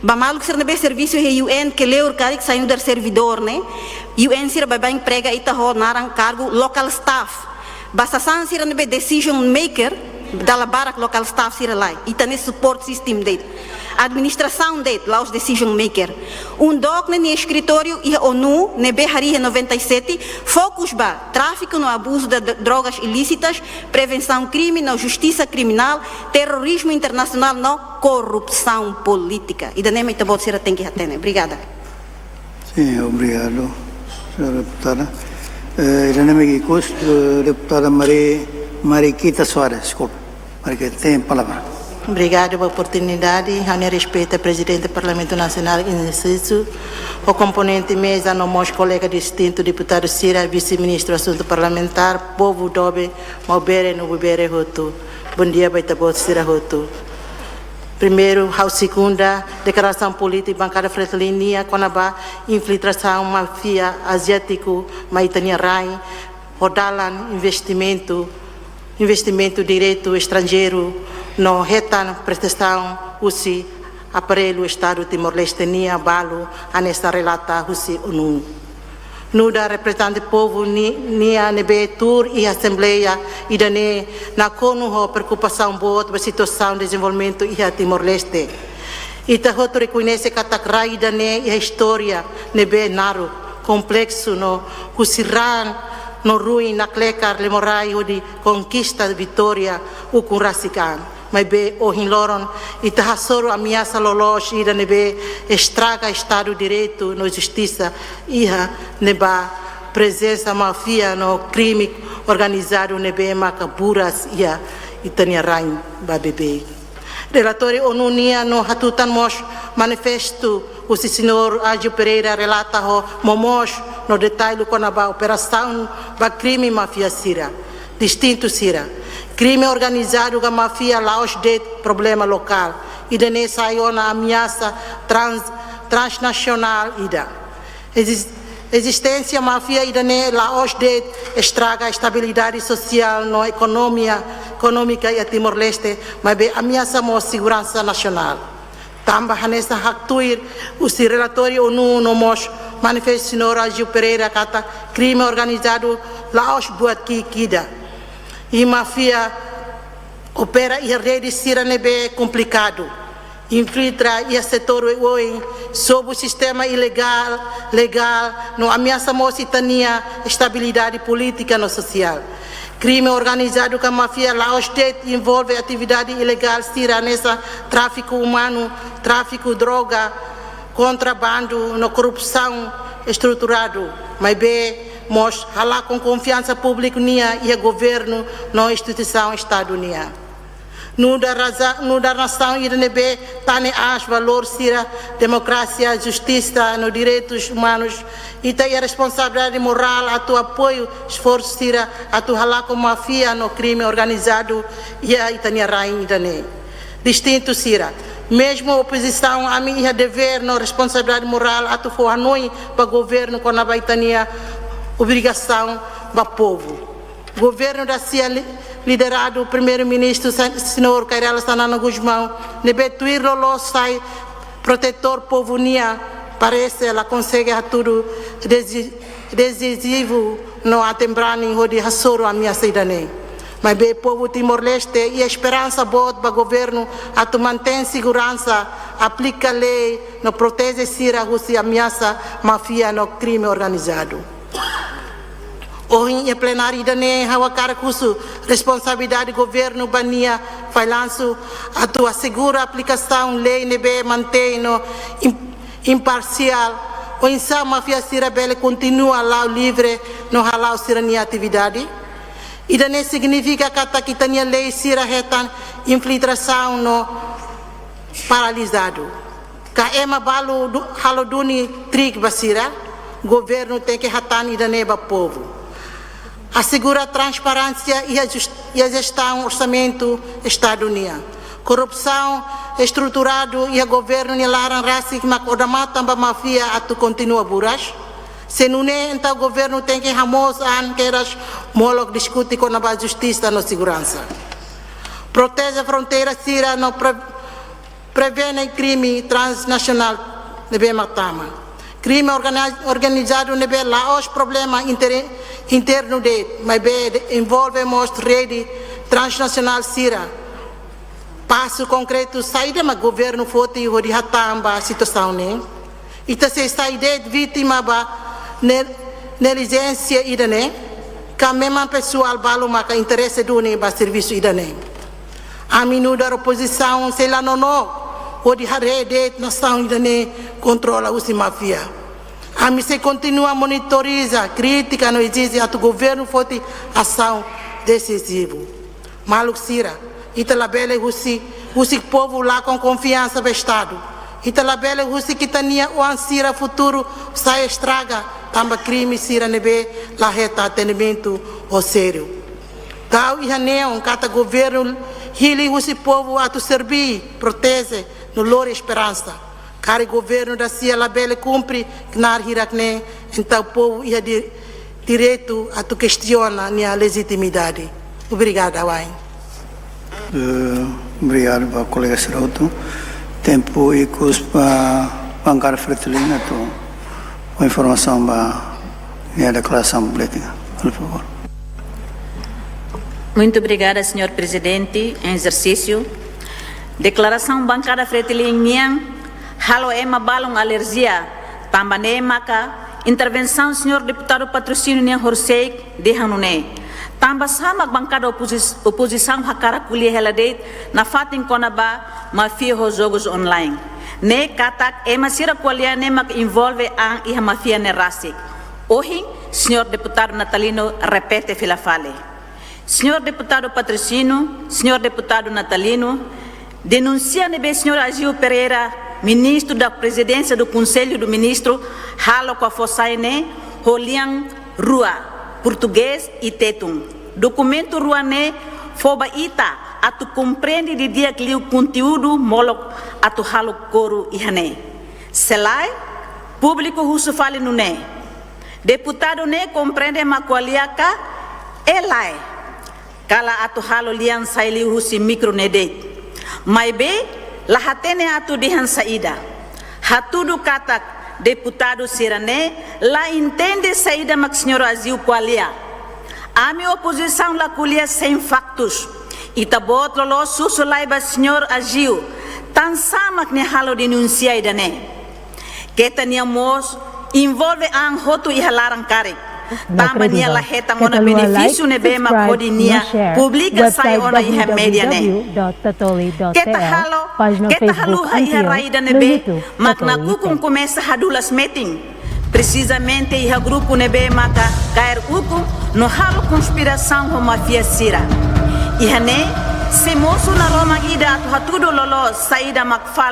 Ba maluk sira ne'ebé servisu iha U N, kleur karik, sai nu'udar servidór ne'e. U N sira baibain prega ita ho naran kargu local staff. Ba sasán sira ne'ebé decision maker, dala barak local staff sira lae. Ita ne'e support system de'it. Administrasaun de'it, la'ós decision maker. UNDOC ne'e nia eskritóriu iha ONU, ne'ebé harii iha noventa e sete, fokus ba tráfiku no abuzu de dro-, drogas ilísitas, prevensaun krime no justisa kriminál, terrorizmu internasionál no korrupsaun polítika. Ida-ne'e mak ita-boot sira tenke hatene. Obrigada. Sin, obrigadu, señora deputada. Eh, ida-ne'e mak ikus, eh, deputada Mari-, Mariquita Soares, deskulpa. Mariquita, tem palavra. Obrigadu ba oportunidade. Ha'u-nia respeitu Prezidente Parlamentu Nasionál em exercício, ho komponente meza no mós kolega distintu, deputadu sira, vise-ministru asuntu parlamentár, povu doben, maubere no buibere hotu. Bondia ba ita-boot sira hotu. Primeiru, ha'u segunda deklarasaun polítika bankada Fretilin nian kona-ba infiltrasaun máfia aziátiku mai ita-nia rai, ho dalan investimentu, investimentu diretu estranjeiru, no hetan protesaun husi aparellu Estadu Timor-Leste nian balu, hanesan relata husi ONU. Nu'udar reprezentante povu ni-, nian ne'ebé tuur iha asembleia ida-ne'e, nakonu ho preokupasaun boot ba situasaun dezenvolvimentu iha Timor-Leste. Ita hotu rekoñese katak rai ida-ne'e iha istória ne'ebé naruk, kompleksu no husi raan no ruin naklekar Lemo-rai hodi konkista vitória ukun rasik an. Maibé ohin loron ita hasoru ameasa loloos ida ne'ebé estraga Estadu Direitu no justisa iha ne'ebá prezensa máfia no krime organizadu ne'ebé maka buras iha ita-nia rain ba beibeik. Relatóriu ONU nian no hatutan mós manifestu husi señór Ágio Pereira relata ho momoos no detalle kona-ba operasaun ba krime máfia sira distintu sira. Krime organizadu ka máfia la'ós de'it problema lokál. Ida-ne'e sai ona ameasa trans-, transnasionál ida. Ezis-, ezisténsia máfia ida-ne'e la'ós de'it estraga estabilidade sosiál no ekonomia, ekonómika iha Timor-Leste, maibé ameasa mós seguransa nasionál. Tanba hanesan haktuir husi relatóriu ONU no mós manifestu señór Ágio Pereira katak krime organizadu la'ós buat ki'ik ida. I máfia opera iha rede sira ne'ebé komplikadu. Infiltra iha setór oioin, sobu sistema ilegál, legál, no ameasa mós ita-nia estabilidade polítika no sosiál. Krime organizadu ka máfia la'ós de'it envolve atividade ilegál sira hanesan tráfiku umanu, tráfiku droga, kontrabandu no korrupsaun estruturadu. Maibé mós halakon konfiansa públiku nian iha governu no instituisaun Estadu nian. Nu'udar raza-, nu'udar nasaun ida ne'ebé tane aas valór sira, demokrasia, justisa no direitus umanus, ita iha responsabilidade morál atu apoiu esforsu sira atu halakon máfia no krime organizadu iha ita-nia rain ida-ne'e. Distintu sira, mezmu opozisaun, ami iha devér no responsabilidade morál atu fó hanoin ba governu kona-ba ita-nia obrigasaun ba povu. Governu da sia li-, lideradu Primeiru-Ministru Sa-, Señór Kay Rala Xanana Gusmão, ne'ebé tuir loloos sai protetór povu nian, parese la konsege hatudu desi-, desizivu no aten-brani hodi hasoru ameasa ida-ne'e. Maibé povu Timor-Leste iha esperansa boot ba governu atu mantein seguransa, aplika lei no proteje sira husi ameasa máfia no krime organizadu. Ohin iha plenária ida-ne'e ha'u hakarak husu responsabilidade governu ba nia failansu atu asegura aplikasaun lei ne'ebé mantein no im-, imparsiál, oinsá máfia sira bele kontinua la'o livre no hala'o sira-nia atividade. Ida-ne'e signifika katak ita-nia lei sira hetan infiltrasaun no paralizadu. Ka ema balu du-, halo duni trik ba sira, governu tenke hatán ida-ne'e ba povu. Asegura transparénsia iha jus-, iha jestaun orsamentu Estadu nian. Korrupsaun estruturadu iha governu nia laran rasik mak odamatan ba máfia atu kontinua buras. Se nune'e entaun governu tenke hamoos an kedas molok diskute kona-ba justisa no seguransa. Proteje fronteira sira no pre-, prevene krime transnasionál ne'ebé mak tama. Krime organi-, organizadu ne'ebé la'ós problema inter-, internu de'it, maibé de-, envolve mós rede transnasionál sira. Pasu konkretu saida mak governu foti hodi hatán ba situasaun ne'e? Ita sei sai de'it vítima ba ne-, neglijénsia ida-ne'e? Ka memang pesoál balu maka interese duni ba servisu ida-ne'e? Ami nu'udar opozisaun sei la nonook hodi haree de'it nasaun ida-ne'e kontrola husi máfia. Ami sei kontinua monitoriza, kritika no ezije atu governu foti asaun desizivu. Maluk sira, ita labele husik, husik povu lakon konfiansa ba Estadu. Ita labele husik ita-nia oan sira futuru sai estraga tanba krime sira ne'ebé la hetan atendimentu ho sériu. Tau iha neon katak governu hili husi povu atu serbí, proteje no lori esperansa. Karik governu da sia labele kumpre knaar hirak-ne'e, entaun povu iha di-, direitu atu kestiona nia lejitimidade. Obrigada, Wayne. Eh, obrigadu ba kolega sira hotu. Tempu ikus ba bankada Fretilin atu fó informasaun ba nia deklarasaun polítika. Por favor. Muito obrigada, senhor Presidente em exercício. Deklarasaun bankada Fretilin nian halo ema balun alerjia, tanba ne'e maka intervensaun senhor deputadu Patrocínio nian horisehik dehan nune'e. Tanba sá mak bankada opozis-, opozisaun hakarak ko'alia hela de'it nafatin kona-ba máfia ho jogus online? Ne'e katak ema sira ko'alia ne'e mak envolve an iha máfia ne'e rasik. Ohin, senhor deputadu Natalino repete fila fali. Senhor deputadu Patrocínio, senhor deputadu Natalino, denúnsia ne'ebé senhor Agio Pereira, ministru da Prezidénsia do Konsellu de Ministrus, halo kona-ba fó sai ne'e, ho lian rua, portugés i tetun. Dokumentu rua ne'e fó ba ita atu komprende didi'ak liu konteúdu molok atu halo kóru iha ne'e. Se lae, públiku husu fali nune'e. Deputadu ne'e komprende mak ko'alia ka, e lae, kala atu halo lian sai liu husi mikro ne'e de'it. Maibé, la hatene atu dehan saida. Hatudu katak deputadu sira-ne'e la entende saida mak senhor Agio ko'alia. Ami opozisaun la ko'alia sein faktus. Ita-boot loloos husu lai ba senhor Agio, tansá mak nia halo denúnsia ida-ne'e. Keta nia mós envolve an hotu iha laran karik. Tanba nia la hetan ona benefísiu ne'ebé mak hodi nia publika sai ona iha média ne'e. Keta halo, keta haluha iha rai ida ne'ebé mak nakukun komesa hadulas metin. Presizamente iha grupu ne'ebé maka kaer ukun no halo konspirasaun ho máfia sira. Iha ne'e, sei mosu naroman ida atu hatudu loloos saida mak falo